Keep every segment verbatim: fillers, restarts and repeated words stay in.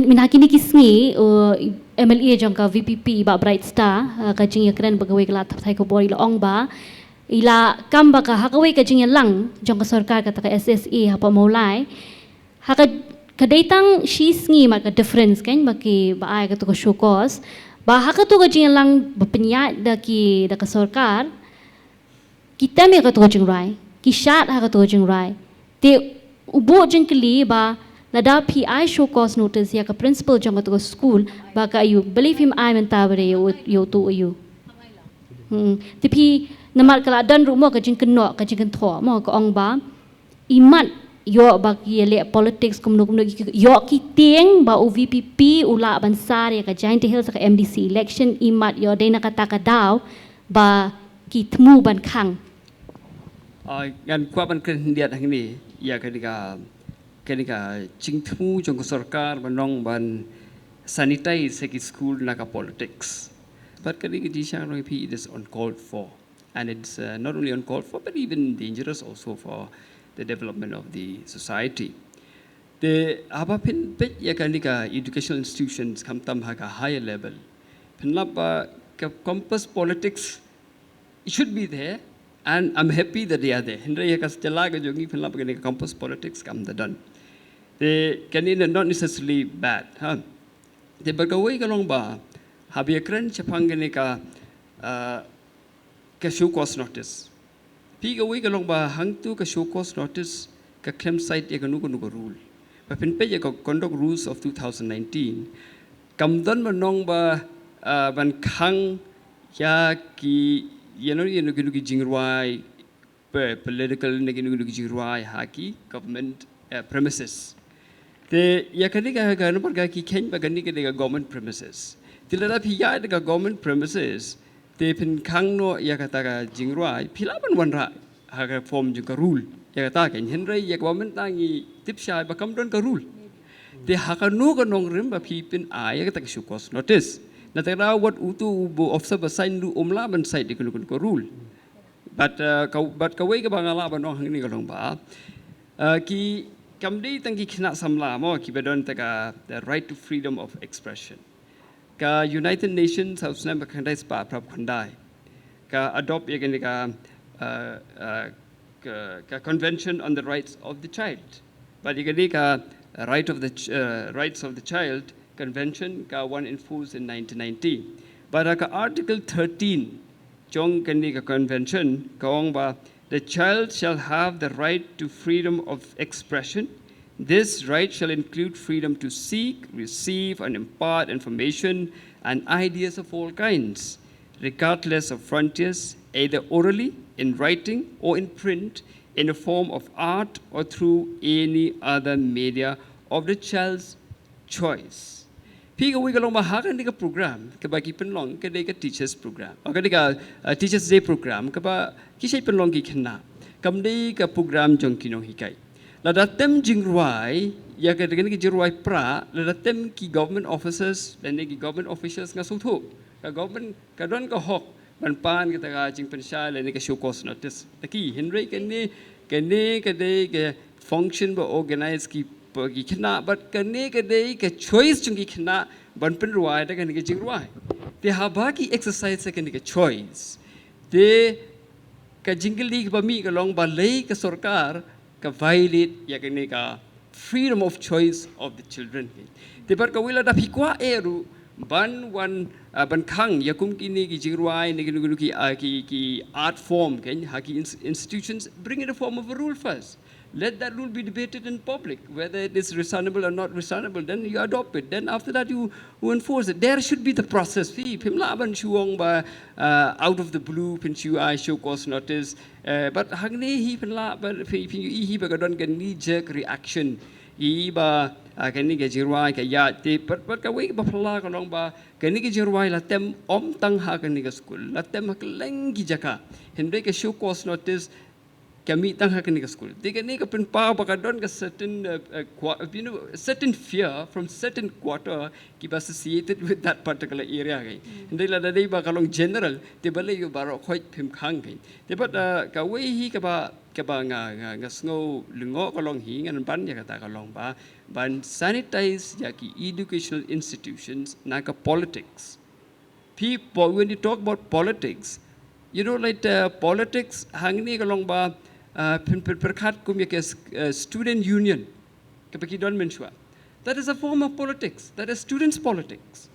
Mynta kine ki sngi, uh, M L A jong ka V P P, i Bah Bright Star, uh, ka jingïakren bad kawei ka lad pathai khubor i la ong ba i la kam ba ka ha kawei ka jingïalang jong ka sorkar kata ka S S A hapoh Mawlai. Ha ka, ka dei tang shi sngi mat ka difference kan ba ki ba ai kato ka show cause. Ba ha kato ka jingïalang ba pynïaid da ki da ka sorkar, ki tem ïa kato ka jingrwai, ki shad ha kato ka jingrwai. Te u buh jingkylli ba lada phi ai show cause notice ïa ka principal jong kato ka school, ba ka aïu, believe him, ai mynta ba dei ïa u, ïa uto u aïu. Hmm. Te phi namar ka la don ruh mo ka jingkynnoh, ka jingkynthoh mo, ka ong ba imat ïoh ba ki ïaleh politics kumno kumno, ki ïoh ki tieng ba u V P P u lah ban sar ïa ka Jaintia Hills ha ka M D C election, imat ïoh dei na kata ka daw ba ki thmu ban khang. Ah, ngan kwah ban kren khyndiat hangne ïa kane ka, kane ka jingthmu jong ka sorkar ban long ban sanitize ïa ki school na ka politics. But kane ka jingshah long phi, it is uncalled for. And it's, uh, not only uncalled for, but even dangerous also for the development of the society. Te haba phin peit ïa kane ka educational institutions khamtam ha ka higher level, phin lap ba ka campus politics, it should be there, and I'm happy that they are there. Hynrei ïa ka jylla ka jong ngi phin lap ba kane ka campus politics kam da don. Te kane not necessarily bad, ha. Te bad kawei ka long ba haba ïakren shaphang kane ka, uh, ka show cause notice. Phi, kawei ka long ba hangto ka show cause notice ka khlem cite ïa kano kano ka rule. Ba phin peit ïa ka conduct rules of two thousand nineteen, kam don ban ong ba, ah, ban khang ïa ki, ïa no, ïa no, kino ki jingrwai, pe-, political ne kino kino ki jingrwai ha ki government, eh, premises. Te ïa kane ka, ka namar ka ki kheiñ ba kane ka dei ka government premises. Te lada phi ïaid da ka government premises, te phin khang noh ïa kata ka jingrwai, phi lah ban wanrah ha ka form jong ka rule ïa kata ka, hynrei ïa kaba mynta ngi tip shai ba kam don ka rule. Te ha kano ka nongrim ba phi pyn-ai ïa kata ka show cause notice? Na kata ka daw wat uto u officer ba sign ruh um lah ban cite ïa kano kano ka rule. But, uh, ka, but kawei kaba nga lah ban ong hangne ka long ba, uh, ki, kam dei tang ki khynnah samla mo kiba don kata ka, the right to freedom of expression. Ka United Nations ha u snem khatkhyndai spah phra phew khyndai ka adopt ïa kane ka, uh, uh, ka, ka Convention on the Rights of the Child. But ïa kane ka Right of the Ch-, uh, Rights of the Child Convention ka wan enforce in nineteen ninety. But ha ka Article thirteen jong kane ka convention ka ong ba, "The child shall have the right to freedom of expression. This right shall include freedom to seek, receive, and impart information and ideas of all kinds, regardless of frontiers, either orally, in writing, or in print, in a form of art, or through any other media of the child's choice." Phi, kawei ka long ba ha kane ka program kaba ki pynlong ka dei ka teachers program. Oh, ka dei ka, uh, Teachers Day program kaba ki shait pynlong ki khynnah. Kam dei ka program jong ki nonghikai. Lada tem jingrwai ïa ka, kane ka jingrwai pra, lada tem ki government officers lane ki government officials nga sngewthuh ka government ka don ka hok ban pan kata ka jingpynshai lane ka show cause notice. Te ki, hynrei kane, kane ka dei ka function ba organize ki, ki khynnah, but kane ka dei ka choice jong ki khynnah ban pynrwai da kane ka jingrwai. Te haba ki exercise kane ka choice, te ka jingkylli kaba mih ka long balei ka sorkar ka violate ïa kane ka freedom of choice of the children. Te bad kawei lada phi kwah eh ruh ban wan, ah, ban khang ïa kum kine ki jingrwai ne kine ki, ah, ki, ki art form kan ha ki ins-, institutions, bring it a form of a rule first. Let that rule be debated in public, whether it is reasonable or not reasonable. Then you adopt it. Then after that, you, you enforce it. There should be the process. Phi, phim lah ban shu ong ba, uh, out of the blue, phin shu ai show cause notice. Uh, but hangne hi phin lah, but phi, phi, hi ba ka don ka knee jerk reaction. Hi ba, uh, kane ka jingrwai ka ïaid te, but, but kawei ba phylla ka long ba kane ka jingrwai la tem ym tang ha kane ka school, la tem ha kylleng ki jaka. Hynrei ka show cause notice ka mih tang ha kane ka skul. Te kane ka pynpaw ba ka don ka certain, uh, uh, qua- you know, certain fear from certain quarter kiba associated with that particular area, ka. Hynrei lada dei ba ka long general, te balei ïoh baroh khoit phim khang, ka. Te bad, uh, kawei hi kaba, kaba nga, nga, nga sngew lyngngoh ka long hi, ngan ban ïa kata ka long ba ban sanitize ïa ki educational institutions na ka politics. People, when you talk about politics, you know, like, uh, politics hangne ka long ba, uh, pyn- pyn- pyrkhat kum ïa ka s- uh, student union kaba ki don mynshuwa. That is a form of politics. That is students' politics.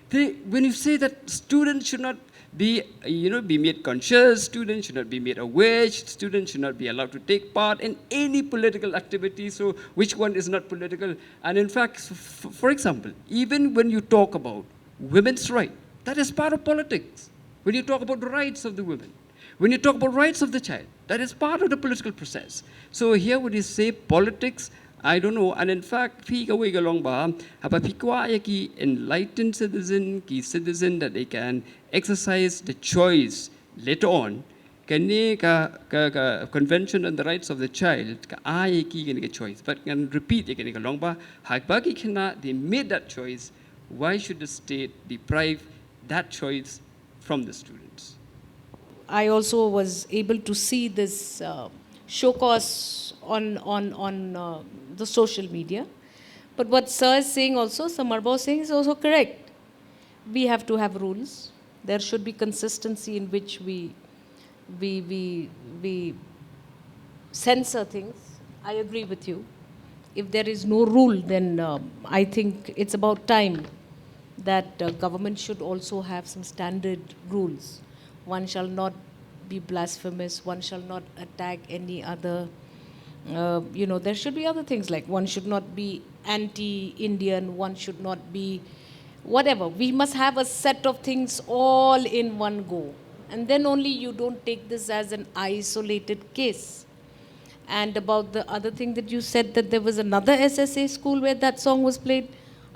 They, when you say that students should not be, you know, be made conscious, students should not be made aware, students should not be allowed to take part in any political activity. So which one is not political? And in fact, f- f- for example, even when you talk about women's right, that is part of politics. When you talk about the rights of the women, when you talk about rights of the child, that is part of the political process. So here when you say politics, I don't know. And in fact, phi kawei ka long ba, haba phi kwah ïa ki enlightened citizen, ki citizen that they can exercise the choice later on, kane ka, ka, ka Convention on the Rights of the Child ka ai ïa ki kane ka choice. But ngan repeat ïa kane ka long ba, haba ki khynnah they made that choice, why should the state deprive that choice from the students? I also was able to see this uh, show cause on, on, on uh, the social media. But what Sir is saying also, Sir Marbhao is saying is also correct. We have to have rules. There should be consistency in which we, we, we, we censor things. I agree with you. If there is no rule, then um, I think it's about time that uh, government should also have some standard rules. One shall not be blasphemous, one shall not attack any other. Uh, you know, there should be other things, like one should not be anti-Indian, one should not be whatever. We must have a set of things all in one go. And then only you don't take this as an isolated case. And about the other thing that you said, that there was another S S A school where that song was played.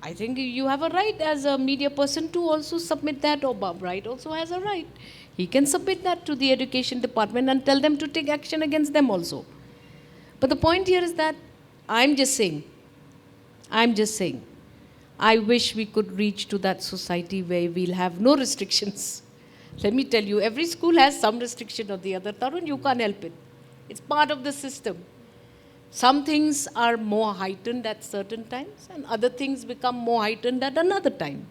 I think you have a right as a media person to also submit that, or Bob Wright also has a right. He can submit that to the education department and tell them to take action against them also. But the point here is that I'm just saying, I'm just saying, I wish we could reach to that society where we'll have no restrictions. Let me tell you, every school has some restriction or the other. Tarun, you can't help it. It's part of the system. Some things are more heightened at certain times, and other things become more heightened at another time.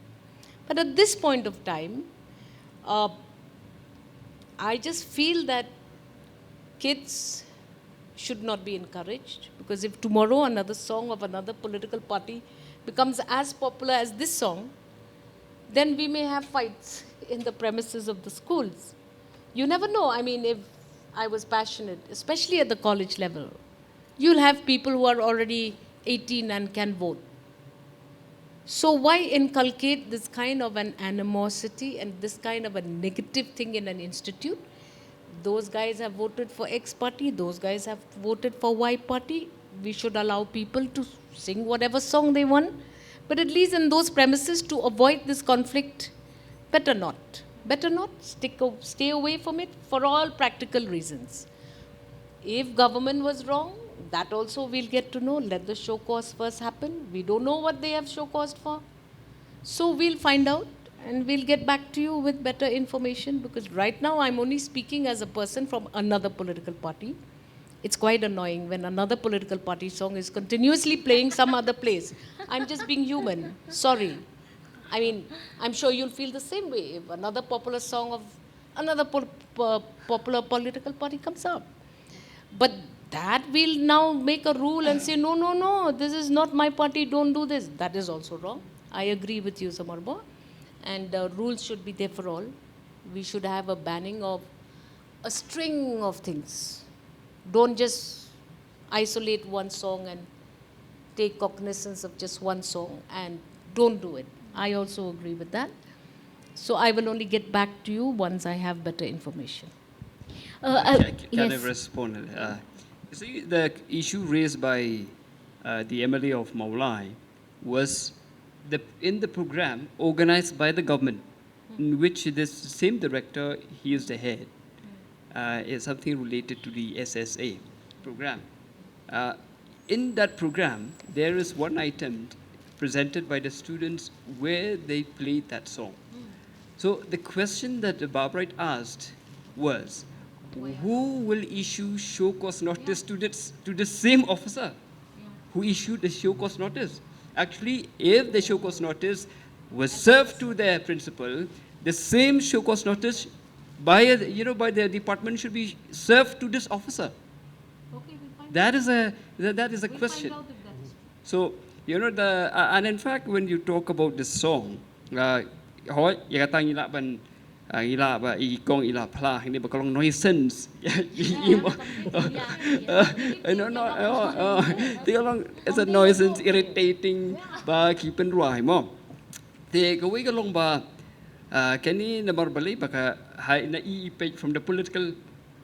But at this point of time, uh, I just feel that kids should not be encouraged, because if tomorrow another song of another political party becomes as popular as this song, then we may have fights in the premises of the schools. You never know. I mean, if I was passionate, especially at the college level, you'll have people who are already eighteen and can vote. So why inculcate this kind of an animosity and this kind of a negative thing in an institute? Those guys have voted for X party, those guys have voted for Y party. We should allow people to sing whatever song they want. But at least in those premises, to avoid this conflict, better not. Better not. Stick, stay away from it for all practical reasons. If government was wrong, that also we'll get to know. Let the show cause first happen. We don't know what they have show caused for. So we'll find out and we'll get back to you with better information, because right now I'm only speaking as a person from another political party. It's quite annoying when another political party song is continuously playing some other place. I'm just being human. Sorry. I mean, I'm sure you'll feel the same way if another popular song of another pol- po- popular political party comes up. But that will now make a rule and say, "No, no, no, this is not my party, don't do this." That is also wrong. I agree with you, Sir Marbhao. And uh, rules should be there for all. We should have a banning of a string of things. Don't just isolate one song and take cognizance of just one song and don't do it. I also agree with that. So I will only get back to you once I have better information. Uh, uh, Can, can I yes. respond? Uh, you see, the issue raised by uh, the M L A of Mawlai was the, in the program organized by the government, in which this same director, he is the head. uh, is something related to the S S A program. Uh, in that program, there is one item presented by the students where they played that song. So the question that the Barbarites asked was, who will issue show cause notice to this, to the same officer who issued the show cause notice? Actually, if the show cause notice was served to the principal, the same show cause notice by a, you know, by the department should be served to this officer. Okay, we'll find That is a that, that is a we'll question. Find out if that is true. So, you know, the uh, and in fact, when you talk about this song, uh, hoi, ïa kata ngi lah ban uh, ngi lah ba i kong i la phla, ini ba ka long nuisance. Yeah, completely, yeah, yeah. Uh, no, no, oh, oh. Te ka long, it's a nuisance, irritating ba ki pynrwai mo. Te kawei ka long ba uh, kane namar balei ba ka hai na i page from the political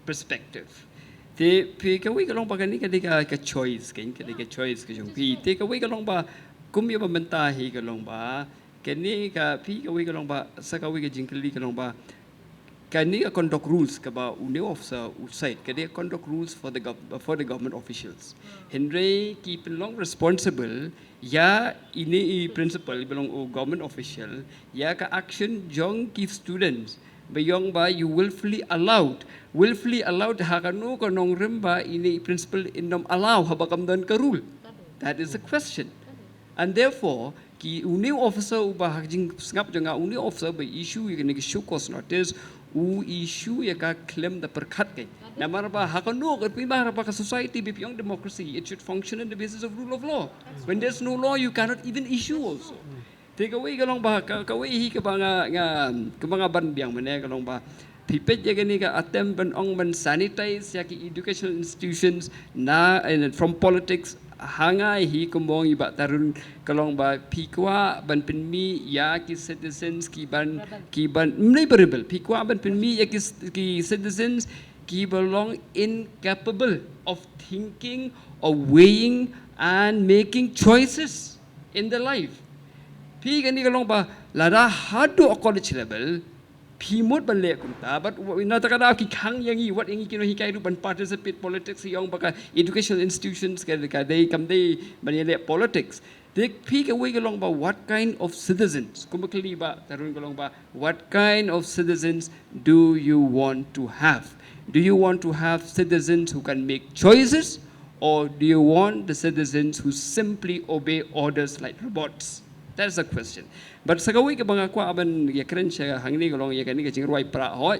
perspective. Te phi kawei ka long ba kane ka dei ka ka choice, ka dei ka choice ka jong phi. Te kawei ka long ba kum ïa ba mynta hi ka long ba kane ka phi kawei ka long ba sa kawei ka jingkylli ka long ba kane ka conduct rules kaba une u officer u cite ka dei conduct rules for the gov for the government officials. Hynrei ki pynlong responsible ïa ine i principal ba long u government official ïa ka action jong ki students ba ong ba you willfully allowed, willfully allowed ha kano ka nongrim ba ine i principal in ym allow haba kam don ka rule. That is the question. And therefore ki une u officer uba ha jingsngap jong nga une u officer ba issue ïa kane ka show cause notice u issue ïa ka khlem da pyrkhat kein. Namar ba ha kano ka pynbna ba ka society ba phi ong democracy, it should function on the basis of rule of law. When there's no law, you cannot even issue also. Te kawei ka long ba ka kawei hi kaba nga nga kaba nga ban biang mynne ka long ba phi peit ïa kane ka attempt ban ong ban sanitize ïa ki educational institutions na and from politics. Ha nga hi kumba ong i Bah Tarun ka long ba phi kwah ban pynmih ïa ki citizens ki ban ki ban mlei ba rebel, phi kwah ban pynmih ïa ki, ki citizens ki ba long incapable of thinking, of weighing and making choices in their life. Phi kane ka long ba lada haduh college level phi mut ban leh kumta, but na ta ka daw ki khang ïa ngi, wat ïa ngi ki nonghikai ruh ban participate politics, ïa ong ba ka educational institutions ka ka dei kam dei ban ïa leh politics. Te phi kawei ka long ba what kind of citizens, kumba kylli Bah Tarun ka long ba what kind of citizens do you want to have? Do you want to have citizens who can make choices, or do you want the citizens who simply obey orders like robots? That's the question. But sa kawei kaba nga kwah ban ïa kren sha hangne ka long ïa kane ka jingrwai pra hoi.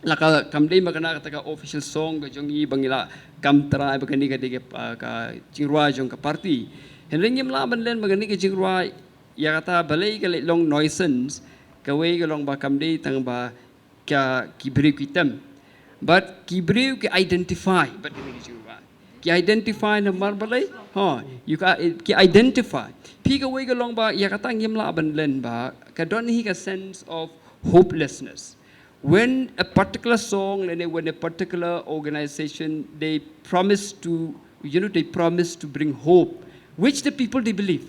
La ka kam dei ba kane kata ka official song ka jong i ba ngi la kam trai ba kane ka dei ka, ah, ka jingrwai jong ka party. Hynrei ngim lah ban len ba kane ka jingrwai ïa kata balei ka leh long nuisance kawei ka long ba kam dei tang ba ka ki briew ki tem. But ki briew ki identify, but ki identify namar balei? Ha, you ka ki identify. Phi kawei ka long ba ïa kata ngim lah ban len ba ka don hi ka sense of hopelessness. When a particular song, when a particular organization, they promise to, you know, they promise to bring hope, which the people they believe.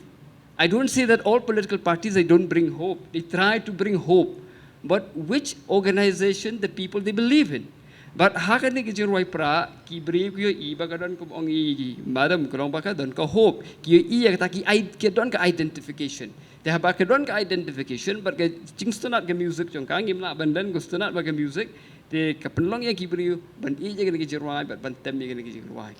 I don't say that all political parties they don't bring hope. They try to bring hope. But which organization the people they believe in? But ha kane ka jingrwai pra ki briew ki ïohi ba ka don kum ong i madam ka long ba ka don ka hope. Ki ïohi ïa kata ki don ka identification. Te haba ka don ka identification bad ka jingsngewtynnat ka music jong ka ngim lah ban don ka sngewtynnat bad ka music. Te ka pynlong ïa ki briew ban ïeit ïa kane ka jingrwai bad ban tem ïa kane ka jingrwai.